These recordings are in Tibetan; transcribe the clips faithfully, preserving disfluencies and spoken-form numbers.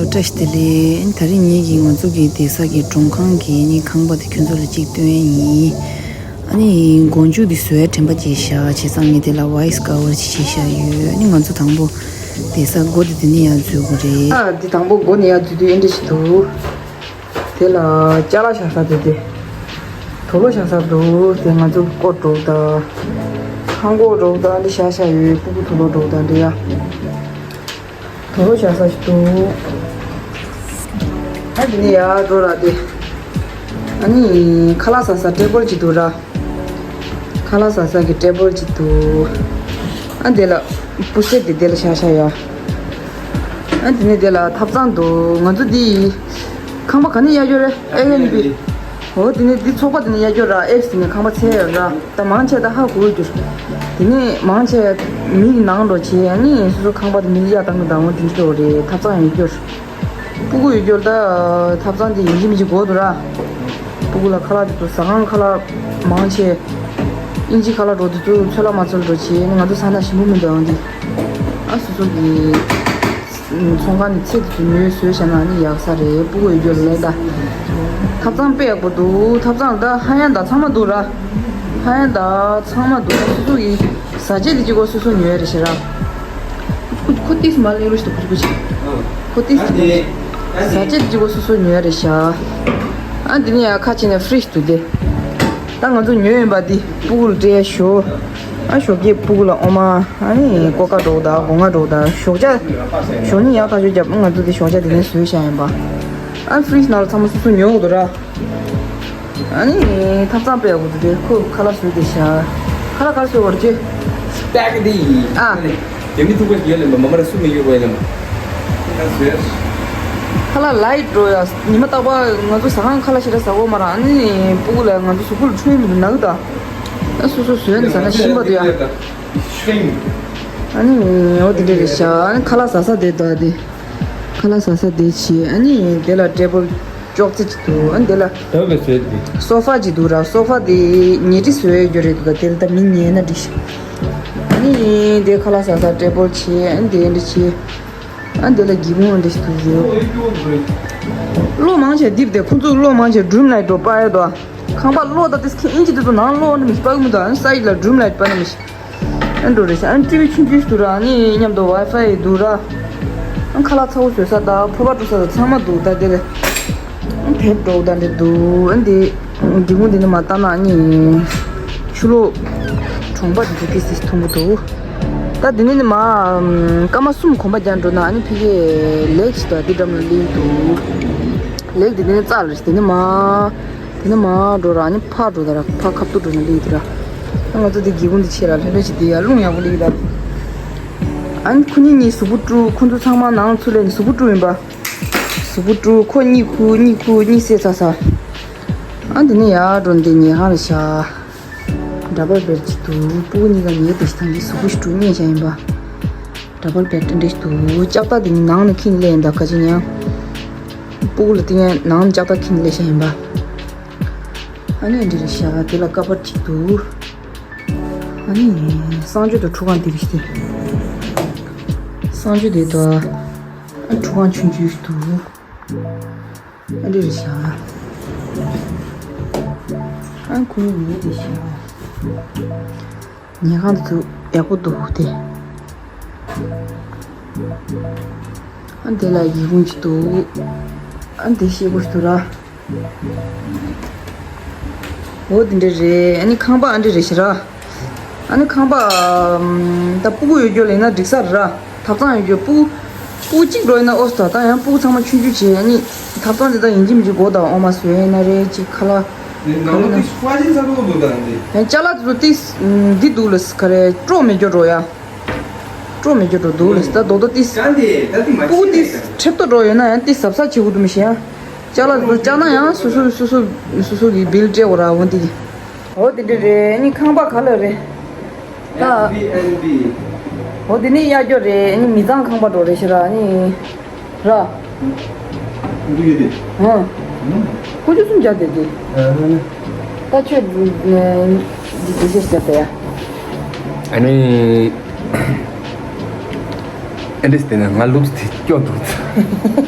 བཀྲ་ཤིས་བདེ་ལེགས། ད་རིང་ངེད་ཀྱིས་ང་ཚོ་གི་བསྡད་ས་གི་མགྲོན་ཁང་གི་ནི་ཁང་པ་དེ་ཁྱོད་ཚོ་ལ་གཅིག་སྟོན་ཡ་ཡིན། ཨ་ནི་མགོ་མཇུག་འདི་བཟོ་ཡ་དྲན་པ་བརྗེད་ཤག་བྱས་ཙང་ངས་དེ་ལ་ཝོ་ཡིས་ཀ་ཝར་ཅིག་བྱས་བཞག་ཡོད། ཨ་ནི་ང་ཚོ་དང་པོ་བསྡད་ས་སྒོ་དེ་དེ་ནས་ཡར་འཛུལ་དགོས་རེད། ཨ་འདི་དང་པོ་སྒོ་ནས་ཡར་འཛུལ་དུས་ཨེ་འདྲ་ཞིག་འདུག་དེ་ལ་ཅ་ལག་བཞག་ས་དེ་དེ། དུག་ལོག་བཞག་ས་འདུག་དེ་ང་ཚོ་སྐོར་འགྲོ་ད། ཁང་སྐོར་འགྲོ་ད་འདི་བཞག་བཞག་ཡོད། སྤུ་གུ་དུག་ལོག་འགྲོ་ད་འདི་ཡ། དུག་ལོག་བཞག་ས་ཞིག་འདུག་ཨ་འདི་ནས་ཡར་འགྲོ་ར་དེ། ཨ་ནི་ཁ་ལག་ཟ་ས་ཊེ་བལ་ཅིག་འདུག་ར། ཁ་ལག་ཟ་ས་གི་ཊེ་བལ་ཅིག་འདུག་ཨ་འདི་ལ་པུ་སེ་དེ་འདི་ལ་བཞག་བཞག་ཡ། ཨ་འདི་ནས་འདི་ལ་ཐབ་ཚང་འདུག་ང་ཚོ་འདི་ཁང་པ་ག་ནས་གཡར་རྒྱུ་རེད། ཨེ་ཡུ་ཨེན་བི། འོ་དེ་ནས་འདི་ཚོགས་པ་དེ་ནས་གཡར་རྒྱུ་ར། ཨེགས་དེ་ནས་ཁང་པ་ཚད་ཡོད་ར། ད་མང་ཆེ་ད་ཧ་གོ་རྒྱུ། དེ་ནས་མང་ཆེ་མི་གི་ནང་འགྲོ་བྱས་ཨ་ནི་སོ་སོ་ཁང་པ་དེ་མི་གཡར་བཏང་གི་འདུག་འོ་དེ་འདྲ་རེད། ཐབ་ཚང་ཡོད་རྒྱུ། སྤུ་གུ་ཡོད་རྒྱུ་ད་ཐབ་ཚང་དེ་ཡིན་གཅིག་མིན་གཅིག་དགོས་འདུག་ར། སྤུ་གུ་ལ་ཁ་ལག་དེ་ཚོ་ཟ་ཁང་ཁ་ལག་མང་ཆེ་ཨིན་ཇི་ཁ་ལག་འགྲོ་དེ་ཚོ་ཚོད་ལ་མ་ཚོད་འགྲོ་བྱས་ཨ་ནི་ང་ཚོ་ཟ་ན་ཞིམ་པོ་མི་འདུག་འོ་དེ་ཨ་སོ་སོ་གི་ཚོང་ཁང་ནས་ཚེ་དེ་ཚོ་ཉོས་བཟོས་བྱས་ན་ནི་ཡག་ས་རེད། སྤུ་གུ་ཡོད་རྒྱུ་ལས་ད། ཐབ་ཚང་དཔེ་ཡག་པོ་འདུག་ཐབ་ཚང་ད་ཧ་ཡང་ད་ཚང་མ་འདུག་ར། ཧ་ཡང་ད་ཚང་མ་འདུག་སོ་སོ་གི་ཟ་ཆས་དེ་གཅིག་པོ་སོ་སོ་ཉོས་རེད་ཤི་ར། ཁོ་ཁོ་ཏིས་མ་ལེ་རུ་ཤི་ཏོ་ཁོ་ཁོ་ཁོ་ཏིས་ཟ་ཆས་དེ་གཅིག་པོ་སོ་སོ་ཉོས་རེད་ཤ། ཨ་འདི་ནི་ཡ་ཁ་ཕྱེ་ནས་ཕི་རིཇ་འདུག་སྟེ། ད་ང་ཚོ་ཉོས་ཡིན་པ་འདི་སྤུ་གུ་ལ་སྤྲད་ཞོ། ཨ་ཞོགས་ཀས་སྤུ་གུ་ལ་འོ་མ། ཨ་ནི་ཀོ་ཀ་འགྲོ་ད་སྒོ་ང་འགྲོ་ད་ཞོགས་ཇ། ཞོགས་ཉིན་ཡག་ཐག་ཆོད་རྒྱབ། ང་ཚོ་འདི་ཞོགས་ཇ་འདི་ནས་བཟོས་བཞག་ཡིན་པ། ཨ་ཕི་རིཇ་ནང་ལ་ཚང་མ་སོ་སོ་ཉོ་དགོས་འདུག་ར། ཨ་ནི་ཐབ་ཚང་དཔེ་ཡག་པོ་འདུག་སྟེ་ཁོ་ཁ་ལག་བཟོས་ཏེ་ཤ། ཁ་ལག་ག་རེ་བཟོས་པ་རེད་ཅེ། སྟག་གི་དེ་ཡིན། ཨ། ཨ་ནི་རྒྱ་མི་ཐུག་པ་ཞིག་ཡོད་ལེ་མ་མ་ར་སུ་མི་ཡོད་པ་ཡིན་ལེ་མ། ཁ་ལག་བཟོས། ཁ་ལག་ལའིཊ་འགྲོ་ཡ། ཉི་མ་རྟག་པར་ང་ཚོ་ཟ་ཁང་ཁ་ལག་ཞེ་དྲག་ཟ་གོ་མ་ར། ཨ་ནི་སྤུ་གུ་ལ་ང་ཚོ་གཟུགས་པོ་ལ་འཕྲོད་མི་འདུག་ན་གི་ད། ཨ་སོ་སོ་བཟོས་ནས་ཟ་ན་ཞིམ་པ་འདུག་ཡ། ཨ་ནི་འོ་དེ་འདྲ་རེད་ཤག་ཨ་ནི་ཁ་ལག་ཟ་ས་དེ་འདུག་ཨ་དེ། ཁ་ལག་ཟ་ས་དེ་བྱས། ཨ་ནི་དེ་ལ་ཊེ་བལ་ཅོག་ཙེ་ཅིག་འདུག་ཨ་ནི་དེ་ལ་ད་བས་བཟོས་ཏེ། སོ་ཕ་ཅིག་འདུག་ར། སོ་ཕ་དེ་ཉལ་ཁྲི་བཟོ་ཡ་རྒྱུ་རེད་འདུག་ད་དེ་ལ་ད་མི་ཉལ་ན་འགྲིག་ཤག་ཨ་ནི་དེ་ཁ་ལག་ཟ་ས་ཊེ་བལ་བྱས། ཨ་ནི་དེ་འདྲ་བྱས། ཨ་ནི་དེ་ལ་སྒེའུ་ཁུང་འདྲ་ཞིག་འདུག་ཡོད། གློག་མང་ཆེ་རྡིབ་དེ་ཁོ་ཚོས་གློག་མང་ཆེ་ཌིམ་ལའིཊ་འགྲོ་སྤར་ཡ་འདུག་ཁང་པ་གློག་ད་དེ་ཁྱེད་ཨིན་ཅི་དེ་ཚོ་ནང་གློག་འདྲ་མི་ཤིག་སྤར་གི་མི་འདུག་ཨ་ནི་སའིཌ་ལ་ཌིམ་ལའིཊ་སྤར་ན་མི་ཤིག་ཨ་འགྲོ་རེད་ཤག་ཨ་ཊི་ཝི་ཆུང་ཆུང་ཞིག་འདུག་ར། ཨ་ནི་མཉམ་དུ་ཝའི་ཕའི་འདུག་ར། ཨ་ཁ་ལག་ཚ་བོ་བཟོ་ས་དང་ཕོར་པ་བཀྲུ་ས་དང་ཚང་མ་འདུག་ད་དེ་ལས་ཨ་དེབ་འགྲོ་ད་འདྲ་འདུག་ཨ་འདི་སྒེའུ་ཁུང་འདི་ནས་མར་ལྟ་ན་ཨ་ནི་ཆུ་ལོག་གྲོང་པ་འདི་ཚོ་ཏིས་ཏིས་མཐོང་གི་འདུག་ད་འདི་ནས་ནི་མར་སྐར་མ་གསུམ་གོམ་པ་རྒྱག་འགྲོ་ན་ཨ་ནི་ཕ་གིའི་ལེག་ཅིག་དང་འདི་འགྲམ་ལ་སླེབས་འདུག་ལེག་འདི་ནས་རྩ་ལ་རེད། འདི་ནས་མར། དེ་ནས་མར་འགྲོ་ར། ཨ་ནི་ཕར་འགྲོ་ད་ར། ཕར་ཁ་ཐུག་འགྲོ་ནས་སླེབས་ད་ར། ང་ཚོ་འདི་སྒེའུ་ཁུང་འདི་ཕྱེ་ར། ལྷོད་ལྷོད་བྱས་བསྡད་ཡ། རླུང་ཡག་པོ་སླེབས་ད། ཨ་ནི་ཁོ་གཉིས་གཉིས་གཟུགས་པོ་བཀྲུ། ཁོ་ཚོ་ཚང་མ་ནང་ཚུར་སླེབས་ནས་གཟུགས་པོ་བཀྲུ་ཡིན་པ། གཟུགས་པོ་བཀྲུ། ཁོ་གཉིད་ཁུག་གཉིད་ཁུག་གཉིད་སད་ཚར་ཚར། ཨ་འདི་ནས་ཡར་འགྲོ་འདི་ཉལ་ཁང་ལ་བཞག་ཌབ་བལ་བེཌ་ཅིག་འདུག་སྤུ་གུ་གཉིས་ཀ་ཉལ་བསྡད་ཤག་ཐང་གི་གཟུགས་པོ་ཞིག་བཀྲུ་ཉལ་བཞག་ཡིན་པ། ཌབ་བལ་བེཌ་འདྲ་ཞིག་འདུག་ལྕགས་ཐག་འདི་ནང་ནས་འཁྱེར་སླེབས་ཡིན་ད། ཁ་ཅིག་ཉལ། སྤུ་གུ་ལ་བསྟན་ཡ་ནང་ནས་ལྕགས་ཐག་འཁྱེར་སླེབས་བཞག་ཡིན་པ། ཨ་ནི་འདི་རེད་ཤག་དེ་ལ་ཀ་པར་གཅིག་འདུག་ཨ་ནི་གསང་སྤྱོད་དང་ཁྲུས་ཁང་འདི་རེད་ཤག་གསང་སྤྱོད་དེ་དང་ཁྲུས་ཁང་ཆུང་ཆུང་ཞིག་འདུག་ཨ་འདི་རེད་ཤག་ཨ་ཁོ་ཡི་ཉལ་དེ་ཤག་ཉལ་ཁང་དེ་ཚོ་ཡག་པོ་འདུག་སྟེ། ཨ་འདི་ལ་ཡི་ཁུང་ཅིག་འདུག་ཨ་འདི་ཤེལ་སྒོ་ཞིག་འདུག་ར། འོ་འདི་འདྲ་རེད། ཨ་ནི་ཁང་པ་ཨ་འདྲ་རེད་ཤག་ར། ཨ་ནི་ཁང་པ་ཨམ་ད་སྤུ་གུ་ཡོད་རྒྱུ་ལ་ཡིན་ན་འགྲིག་ས་རེད་ར། ཐབ་ཚང་ཡོད་རྒྱུ། སྤུ་གུ་སྤུ་གུ་གཅིག་འགྲོ་ཡིན་ན་ཨོ་སི་ད་ད་ཡང་སྤུ་གུ་ཚང་མ་ཆུང་ཆུང་བྱས། ཨ་ནི་ཐབ་ཚང་དེ་ད་ཡིན་གཅིག་མིན་གཅིག་སྒོ་དང་འོ་མ་བཟོས་ཡིན་ན་རེད། ཅིག་ཁ་ལག་ག་རེ་ན། ཡང་ཅ་ལག་དེ་ཚོ་ཏིས་འདི་འདུག་ལ་ག་རེ་སྤྲོ་མེད་རྒྱུ་འགྲོ་ཡ། སྤྲོ་མེད་རྒྱུ་འགྲོ་འདུག་ལ་ད་རྡོག་རྡོག་ཏིས། སྤུ་གུ་ཏིས་ཁྲེབ་ཏོ་འགྲོ་ཡོད་ན་ཡང་ཏིས་གཟབ་གཟབ་བྱེད་དགོས་འདུག་མི་ཤེས་ཡ། ཅ་ལག་དེ་ཚོ་བཅག་ན་ཡང་སོ་སོ་སོ་སོ་སོ་སོ་གི་བིལ་སྤྲད་དགོས་ར། འོ་འདི་གི། འོ་དེ་འདྲ་རེད། ཨ་ནི་ཁང་པ་ག་ལ་རེད། ད། Airbnb། འོ་དེ་ནི་གཡར་རྒྱུ་རེད། ཨ་ནི་མི་ཚང་ཁང་པ་འགྲོ་རེད་ཤག་ར། ཨ་ནི་ར། འདི་ཡོད་དེ། ཧང་། ཧུ་ཅུ་སུམ་བརྒྱ་དེ་དེ། ད་ཆོས་འདི་འདི་ཤེས་བྱ་དེ་ཡ། ཨ་ནི། ཨེ་འདྲས་དེ་ནས་ང་ལུགས་དེ་སྐྱོ་འདུག་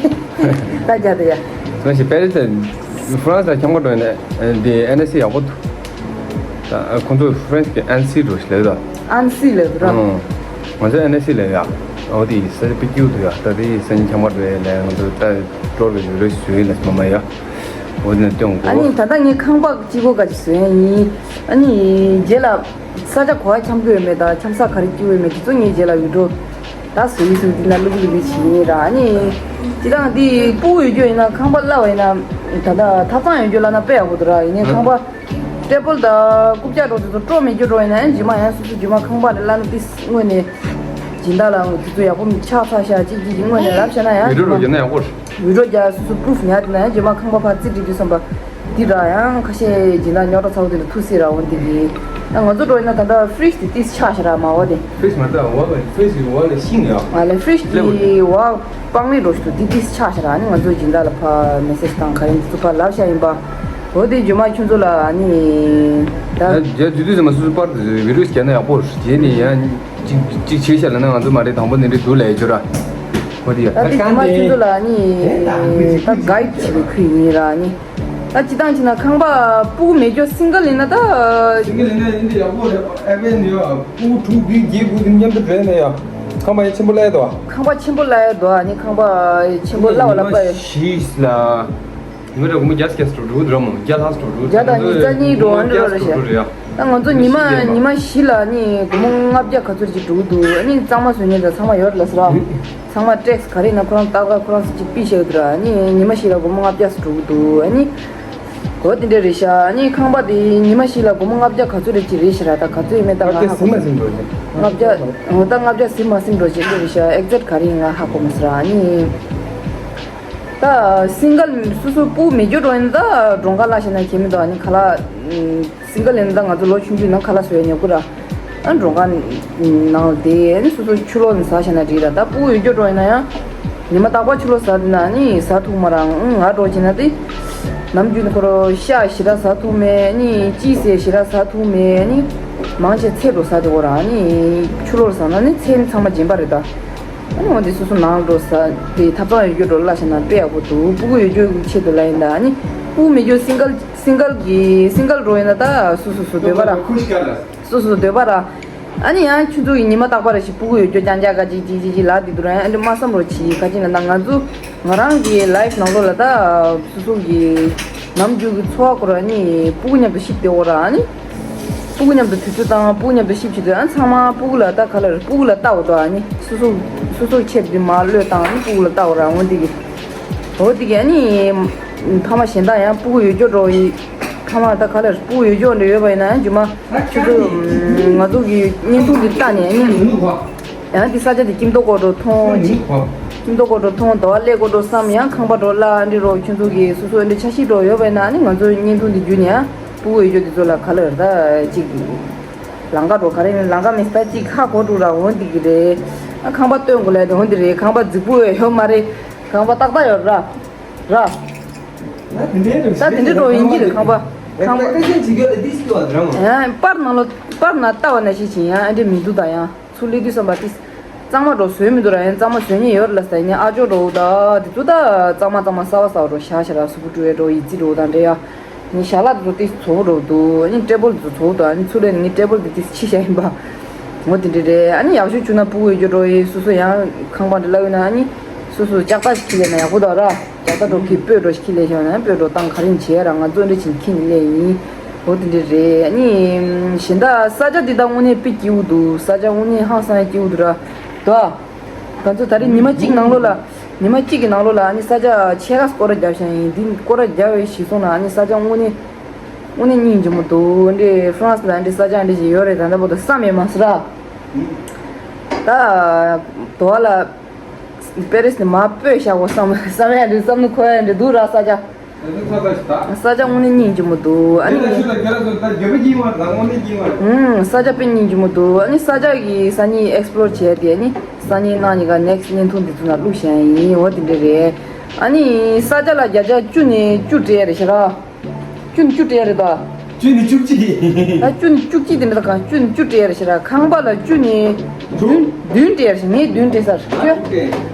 ད་རྒྱ་དེ་ཡ། སོང་ཞིག་པེ་རི་སི་ལ་ཧྥ་རན་སི་ལ་ཁྱམས་ཁ་འགྲོ་ཡིན་ན་དེ་ཨེ་ཨེན་ཨེ་སི་ཡག་པོ་འདུག་ད་ཁོང་ཚོ་ཧྥ་རན་སི་གི་ཨན་སི་འགྲོ་ཞིག་ལབ་ད། ཨན་སི་ལབ་ད་ར། ང་ཚོ་ཨེ་ཨེན་ཨེ་སི་ལབ་ཡ། འོ་དེ་ས་ཆ་དཔེ་སྐྱིད་འདུག་ཡ། ད་དེ་སང་ཉིན་ཁྱམས་ཁ་འགྲོ་ཡ་ལས་ང་ཚོ་ད་ཀྲོར་གི་ཡུ་རེ་བཟོས་ཡིན་ལ་མ་མ་ཡ། འོ་དེ་ནས་སྟོན་དགོས། ཨ་ནི་ད་ལྟ་ངས་ཁང་པ་གཅིག་པོ་ག་ཅིག་བཟོས་ཡ་ཡིན། ཨ་ནི་རྗེས་ལ་ས་ཆ་ག་པར་འཁྱམ་གི་ཡོད་མེད་དང་འཁྱམ་ས་ག་རེ་སྐྱིད་པོ་ཡོད་མེད་དེ་ཚོ་ངས་རྗེས་ལ་བི་ཌི་ཡོ་ད་བཟོ་ཡི་བཟོ་ཡི་དེ་ན་བླུག་བླུག་བྱེད་ཡིན་ར། ཨ་ནི་སྤྱིར་བཏང་དེ་སྤུ་གུ་ཡོད་རྒྱུ་ཡིན་ན་ཁང་པ་གླ་བ་ཡིན་ན་ད་ལྟ་ཐབ་ཚང་ཡོད་རྒྱུ་གླ་ན་དཔེ་ཡག་པོ་འདུག་ར། ཡིན་ནའི་ཁང་པ་ཊེ་བལ་དང་རྐུབ་བཀྱག་འདྲ་དེ་ཚོ་སྤྲོ་མེད་རྒྱུ་འགྲོ་ཡིན་ན་ཡང་རྗེས་མ་ཡང་སོ་སོ་རྗེས་མ་ཁང་པ་རེ་གླ་ན་དེ་སྔོན་ནས་སྦྱིན་བདག་ལ་དེ་ཚོ་ཡག་པོ་ཆགས་ཚར་ཤག་ཅིག་ཅིག་ཅིག་དངོས་གནས་ལབ་བྱས་ན་ཡང་བི་ཌི་ཡོ་རྒྱག་ན་ཡག་པོ་རེད། བི་ཌི་ཡོ་རྒྱག་སོ་སོ་པུ་རུབ་ཉར་དེ་ན་ཡང་རྗེས་མ་ཁང་པ་ཕར་རྩིས་སྒྲིག་དུས་བསམ་པ་འདི་ར་ཡང་ཁ་ཤས་སྦྱིན་བདག་རྙོག་དྲ་ཚ་བོ་དེ་འདྲ་ཐུག་སྲིད་ར། འོ་འདི་གི་ད་ང་ཚོ་འགྲོ་ཡིན་ན་ད་ལྟ་ཕི་རིཇ་དེ་ཏིས་ཆགས་ཤག་ར་མ་འོ་དེ། ཕི་རིཇ་མ་ད་འོག་ལ་ཕི་རིཇ་གི་འོག་ལ་ཤིང་ཡོད། ཨ་ལས་ཕི་རིཇ་གི་འོག་སྤང་ལེབ་འགྲོ་ཞིག་འདུག་དེ་ཏིས་ཆགས་ཤག་ར། ཨ་ནི་ང་ཚོ་སྦྱིན་བདག་ལ་ཕར་མེ་སེ་ཇི་བཏང་ག་རེ་འདི་ཚོ་ཕར་ལབ་ཤག་ཡིན་པ། འོ་དེ་རྗེས་མ་ཁྱོད་ཚོ་ལ་ཨ་ནི་ད། ད་རྒྱ་ཇུ་དུས་ཙམ་སོ་སོ་པར་དུ་བི་རུས་བརྒྱབ་ན་ཡག་པོ་རེད། རྗེས་ནས་ཡང་གཅིག་གཅིག་བྱས་ཤག་ལབ་ན་ང་ཚོ་མ་རེད། དང་པོ་ནས་རེད་འདུག་ལབ་ཡོད་ཆོག་ར། འོ་དེ་ཡ། ད་དེ་རྗེས་མ་ཁྱོད་ཚོ་ལ་ཨ་ནི་ད་གྷའིཌ་བྱེད་པའི་ཁུལ་ཡིན་ར། ཨ་ནི་ད་སྤྱིར་བཏང་བྱས་ན་ཁང་པ་སྤུ་གུ་མེད་རྒྱུ་སིང་གལ་ཡིན་ན་ད། སིང་གལ་ཡིན་ན་ཡིན་དེ་ཡག་པོ་རེད། ཨེ་བེ་ནི་ཡ་སྤུ་གུ་དྲུག་བདུན་བརྒྱད་དགུ་དེ་མཉམ་དུ་བྲལ་ནས་ཡ་ཁང་པ་ཡ་ཆེན་པོ་གླ་ཡ་དོ། ཁང་པ་ཆེན་པོ་གླ་ཡ་དོ། ཨ་ནི་ཁང་པ་ཆེན་པོ་གླ་བ་ལ་པ་ཡ། ཞིས་ལ། ཉི་མ་རེ་སྒོར་མོ་བརྒྱ་སྐྱེས་སུ་འགྲོ་འགྲོ་ར་མོ། བརྒྱ་ལྷག་སུ་འགྲོ་འགྲོ། བརྒྱ་དང་ཉི་ཤུ་རྩ་གཉིས་འགྲོ་འགྲོ་ར་རེད་ཤག་ད་ང་ཚོ་ཉི་མ་ཉི་མ་བཞི་ལ་ནི་སྒོར་མོ་ལྔ་བརྒྱ་ག་ཚོད་ཅིག་འགྲོ་གི་འདུག་ཨ་ནི་གཙང་མ་བཟོ་མཁན་དང་ཚང་མ་ཡོད་རེད་ལ་ཟེར་ར། ཚང་མ་ཊེག་སི་ག་རེ་ཡིན་ན་ཁོ་རང་ཏག་ཏག་ཁོ་རང་ཚོ་ཅིག་པི་བྱེད་ཀྱི་འདུག་ར། ཨ་ནི་ཉི་མ་བཞི་ལ་སྒོར་མོ་ལྔ་བརྒྱ་སུ་འགྲོ་གི་འདུག་ཨ་ནི་གོ་དེ་འདྲ་རེད་ཤག་ཨ་ནི་ཁང་པ་དེ་ཉི་མ་བཞི་ལ་སྒོར་མོ་ལྔ་བརྒྱ་ག་ཚོད་རེད་ཅིག་རེད་ཤག་ར། ད་ག་ཚོད་ཡིན་མིན་ད་ང་ཧ་གོ་མ་སོང་། ལྔ་བརྒྱ། འོ་ད་ལྔ་བརྒྱ་ཟིན་མ་ཟིན་འགྲོ་ཅིག་འདྲ་རེད་ཤག་ཨེག་ཛེག་ག་རེ་ཡིན་ང་ཧ་གོ་མ་སོང་ར། ཨ་ནི། ད་སིང་གལ་སོ་སོ་སྤུ་མི་རྒྱུ་འགྲོ་ཡིན་ད་གྲོང་ཁ་གླ་བྱས་ན་ཁྱད་མི་འདུག་ཨ་ནི་ཁ་ལག་སིང་གལ་ཡིན་ད་ང་ཚོ་ལོ་ཆུང་ཆུང་ནང་ཁ་ལག་བཟོས་ཉོ་གི་ར། ཨ་གྲོང་ཁ་ནང་དེ་ཨ་ནི་སོ་སོ་ཕྱི་ལོགས་ནས་ཟ་བྱས་ན་འགྲིག་ར། ད་སྤུ་ཡོད་རྒྱུ་འགྲོ་ཡིན་ན་ཡང་ཉི་མ་རྟག་པར་ཕྱི་ལོགས་ཟ་དེ་ན་ཨ་ནི་ཟ་ཐུབ་མ་ར། ང་འགྲོ་བྱས་ན་དེ་ནམ་རྒྱུན་ཁོ་རང་ཤ་ཞེ་དྲག་ཟ་ཐུབ་མེད། ཨ་ནི་ཅི་ཟེར་ཞེ་དྲག་ཟ་ཐུབ་མེད། ཨ་ནི་མང་ཆེ་ཚལ་འགྲོ་ཟ་དེ་འོ་ར། ཨ་ནི་ཕྱི་ལོགས་ཟ་ན་ནི་ཚལ་ནི་ཚང་མ་རྗེན་པ་རེད་ད། ཨ་ནི་འོ་དེ་སོ་སོ་ནང་འགྲོ་ས་དེ་ཐབ་ཚང་ཡོད་རྒྱུ་འགྲོ་གླ་བྱས་ན་དཔེ་ཡག་པོ་འདུག་སྤུ་གུ་ཡོད་རྒྱུ་གི་ཆེད་དུ་གླ་ཡིན་ད། ཨ་ནི་སྤུ་གུ་མེད་རྒྱུ་སིང་གལ་སིང་གལ་གྱི་སིང་གལ་འགྲོ་ཡིན་ན་ད་སོ་སོ་སོ་འདོད་པ་ར། སོ་སོ་སོ་འདོད་པ་ར། ཨ་ནི་ཡང་ཁྱོད་ཚོ་གི་ཉི་མ་རྟག་པར་ཞིག་སྤུ་གུ་ཡོད་རྒྱུ་རྐྱང་རྐྱང་ག་ཅིག་ཅིག་ཅིག་ཅིག་ལབ་དེ་འདུག་ར། ཨ་འདྲ་མ་བསམ་རོགས་གྱིས། ག་ཅིག་ན་ད་ང་ཚོ་ང་རང་གི་ལའིཕ་ནང་ལོགས་ལ་ད་སོ་སོ་གི་ནམ་རྒྱུན་གྱི་འཚོ་བ་ཁོ་ར་ནི་སྤུ་གུ་མཉམ་དུ་གཤིབ་བསྡད་འོ་ར། ཨ་ནི་སྤུ་གུ་མཉམ་དུ་དུས་ཚོད་བཏང་། སྤུ་གུ་མཉམ་དུ་གཤིབ་བྱེད་དུས་ཨ་ཚང་མ་སྤུ་གུ་ལ་ལྟ་ག་ལ་རེད། སྤུ་གུ་ལ་ལྟ་འོ་དོ། ཨ་ནི་སོ་སོ་སོ་སོ་ཆེད་དུ་མར་བློས་བཏང་། ཨ་ནི་སྤུ་གུ་ལ་ལྟ་འོ་ར། འོ་འདི་གི་འོ་འདི་གི་ཨ་ནི་ཕ་མ་གཞན་དག་ཡང་སྤུ་གུ་ཡོད་རྒྱུ་འགྲོ་ཡི། ཕ་མ་ལ་ལྟ་ག་ལ་རེད། སྤུ་གུ་ཡོད་རྒྱུ་འདྲ་ཡོད་པ་ཡིན་ན་ཡང་རྗེས་མ་ཁྱོད་ཚོ་ང་ཚོ་གི་བརྙན་ཐུང་འདི་ལྟ་ནས་ཨ་ནི། ཡང་འདི་ས་ཆ་འདི་ཁྱིམ་ཐོག་སྐོར་འགྲོ་མཐོང་ཅིག་ཁྱིམ་ཐོག་སྐོར་འགྲོ་མཐོང་། དོ་བ་ཀླད་སྐོར་འགྲོ་བསམ། ཡང་ཁང་པ་འགྲོ་གླ་འདི་རོ། ཁྱོད་ཚོ་གི་སོ་སོ་འདི་འཆར་གཞི་འགྲོ་ཡོད་པ་ཡིན་ན་ཨ་ནི་ང་ཚོའི་བརྙན་ཐུང་འདི་བརྒྱུད་ནས་ཡང་སྤུ་གུ་ཡོད་རྒྱུ་འདི་ཚོ་ལ་ག་ལ་རེད་ད་ཅིག་ལམ་ཁ་འགྲོ་ག་རེ་ཡིན་ལམ་ཁ་མི་ལྟ་ཅིག་ཧ་གོ་འགྲོ་ར། འོ་འདི་གི་རེད། ཨ་ཁང་པ་སྟོན་དགོས་ལས་དེ་འོ་འདི་རེད། ཁང་པ་རྫིག་པོ་ཡོད་མ་རེད། ཁང་པ་ཏག་ཏག་ཡོད་ར་ར། ད་དེ་འདྲའི་འགྲོ་ཡིན་གྱི་རེད་ཁང་པ། ཁང་པ། པར་ནང་ལོ་པར་ན་ལྟ་བ་ན་ཤེས་ཀྱི་ཡང་ཨ་འདྲ་མི་འདུག་ད་ཡང་ཚུར་སླེབས་དུས་བསམ་པ་ཏིས། གཙང་མ་འགྲོ་བཟོས་མི་འདུག་ར། ཡང་གཙང་མ་བཟོས་ཉེན་ཡོད་རེད་ལ་ཟེར་ནས་ཨ་ཅོ་འགྲོ་ད་དེ་ཚོ་ད་གཙང་མ་གཙང་མ་གསར་བ་གསར་བ་འགྲོ་བཞག་བཞག་ར། སུ་གུ་ཀྲུའེ་འགྲོ་ཡི་ཙི་འགྲོ་དང་འདྲ་ཡ། ནི་ཞལ་ལག་དེ་ཚོ་ཏིས་ཚོ་བོ་འགྲོ་འདུག་ཨ་ནི་ཊེ་བལ་དེ་ཚོ་ཚོ་བོ་འདུག་ཨ་ནི་ཚུར་སླེབས་ནས་ངའི་ཊེ་བལ་དེ་ཏིས་ཕྱི་བཞག་ཡིན་པ། འོ་དེ་འདྲ་རེད། ཨ་ནི་ཡག་ཤོས་བྱུང་ན་སྤུ་གུ་ཡོད་རྒྱུ་འགྲོ་ཡི། སོ་སོ་ཡང་ཁང་པ་འདྲ་ལབ་ཡོད་ན་ཨ་ནི་སོ་སོ་ལྕགས་རྟ་ཞིག་ཁྱེར་ལས་ན་ཡག་པོ་འདུག་ར། ལྕགས་རྟ་འགྲོ་གི་སྤོས་འགྲོ་ཞིག་ཁྱེར་ལས་ཤོག་ན་སྤོས་འགྲོ་བཏང་ག་རེ་བྱེད་ར། ང་ཚོ་འདྲ་ཕྱིན་ཁྱི་ནི་ལས་ཡིན། འོ་དེ་འདྲ་རེད། ཨ་ནི་གཞན་དག་ས་ཆ་འདི་དག་དངོས་གནས་དཔེ་སྐྱིད་པོ་འདུག་ས་ཆ་དངོས་གནས་ཧང་སང་སྐྱིད་པོ་འདུག་ར། འདུག་ཨ། ང་ཚོ་ད་རེས་ཉི་མ་གཅིག་ནང་ལོགས་ལ་ཉི་མ་གཅིག་གི་ནང་ལོགས་ལ་ཨ་ནི་ས་ཆ་ཕྱེད་ཀ་སྐོར་ར་བརྒྱབ་བཞག་ཡིན། འདི་སྐོར་ར་བརྒྱབ་པའི་གཞི་བཟུང་ན་ཨ་ནི་ས་ཆ་དངོས་གནས་དངོས་གནས་སྙིང་རྗེ་མོ་འདུག་འདི་ཧྥ་རན་སི་ལ་འདི་ས་ཆ་འདི་ཞིག་ཡོད་རེད། ད་ལྟ་བར་དུ་བསམ་ཡོད་མ་སོང་ར། ད་དོ་བ་ལ་པེ་རི་སི་ནས་མར་སྤོས་བཞག་གོ་བསམ་བསམ་ཡ་འདི་བསམ་བློ་འཁོར་ཡ་འདི་འདུག་ར། ས་ཆ་ས་ཆ་དངོས་གནས་སྙིང་རྗེ་མོ་འདུག་ཨ་ནི་ཧུམ། ས་ཆ་དཔེ་སྙིང་རྗེ་མོ་འདུག་ཨ་ནི་ས་ཆ་གི་སང་ཉིན་ཨེག་སི་པོ་ལོར་བྱས་ཏེ་ཨ་ནི་སང་ཉིན་གནངས་ཉིན་ག་ནེག་སི་བརྙན་ཐུང་འདི་ཚོ་ནང་བླུགས་བཞག་ཡིན། འོ་དེ་འདྲ་རེད། ཨ་ནི་ས་ཆ་ལ་བརྒྱ་ཆ་བཅུ་ནས་བཅུ་སྤྲད་རེད་ཤག་ར། བཅུ་ནས་བཅུ་སྤྲད་རེད་ད། བཅུ་ནས་བཅུ་གཅིག་ད་བཅུ་ནས་བཅུ་གཅིག་དེ་འདྲ་གང་བཅུ་ནས་བཅུ་སྤྲད་ཡ་རེད་ཤག་ར། ཁང་པ་ལ་བཅུ་ནས་བདུན་བདུན་སྤྲད་ཡ་རེད་ཤག་ངས་བདུན་སྤྲད་ས་རེད།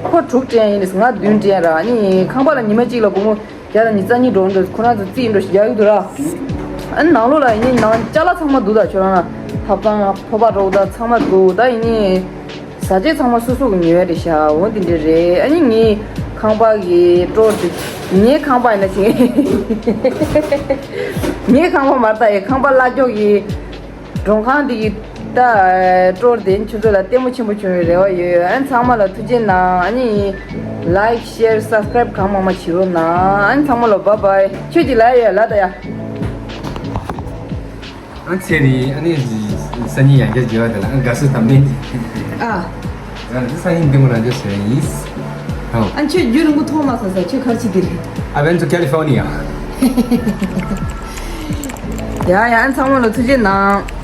ཁོ་དྲུག་སྤྲད་ཡ་ཡིན་ནས་ང་བདུན་སྤྲད་ཡ་ར། ཨ་ནི་ཁང་པ་ལ་ཉི་མ་གཅིག་ལ་སྒོར་མོ་བརྒྱ་དང་ཉི་ཤུ་རྩ་གཉིས་འགྲོ་འགྲོ། ཁོ་རང་ཚོ་རྩིས་འགྲོ་ཞིག་རྒྱག་གི་འདུག་ར། ཨ་ནི་ནང་ལོགས་ལ་ཡིན་ནི་ནང་ཅ་ལག་ཚང་མ་འདུག་ད་ཁྱོད་རང་ལ་ཐབ་ཚང་ཕོར་པ་འདྲ་བོ་ད་ཚང་མ་འདུག་ད་ཡིན་ནི། ཟ་ཆས་ཚང་མ་སོ་སོ་གི་ཉོ་ཡ་རེད་ཤག་འོ་དེ་འདྲ་རེད། ཨ་ནི་ངའི་ཁང་པ་གི་ཀྲོར་དེ། ངའི་ཁང་པ་ཡིན་ན་ཅི། ངའི་ཁང་པ་མ་རེད་ད། ཡ་ཁང་པ་གླ་ཆོག་གི་མགྲོན་ཁང་དེ་གི་ད་ཀྲོར་དེ་ཁྱོད་ཚོ་ལ་ལྟད་མོ་ཆེན་པོ་བྱུང་བའི་རེ་བ་ཡོད། ཨ་ནི་ཚང་མ་ལ་ཐུགས་རྗེ་གནང་། ཨ་ནི་ལའིཀ་ཤེར་སབ་སི་ཀ་རའིབ་གང་མང་མང་བྱེད་རོགས་གནང་། ཨ་ནི་ཚང་མ་ལ་བཱའི་བཱའི། ཁྱོད་ཀྱི་ལ་ཡ་ལ་ད་ཡ། ཨ་ཚེ་རིང་ཨ་ནི་སང་ཉིན་ཡང་བསྐྱར་མཇལ་བ་དེ་ལ་ཨ་དགའ་བསུ་དམ་ལྡན། ཨ། ཨ་འདི་སང་ཉིན་འདི་མོ་རང་འཇགས་བྱས་ཡིན། ཨ་ཁྱོད་རྒྱུན་རིང་པོ་མཐོང་མ་སོང་ས། ཁྱོད་ག་རེ་བྱེད་ཀྱི་རེད། I went to California. ཡ་ཡ། ཨ་ཚང་མ་ལ་ཐུགས་རྗེ་གནང་།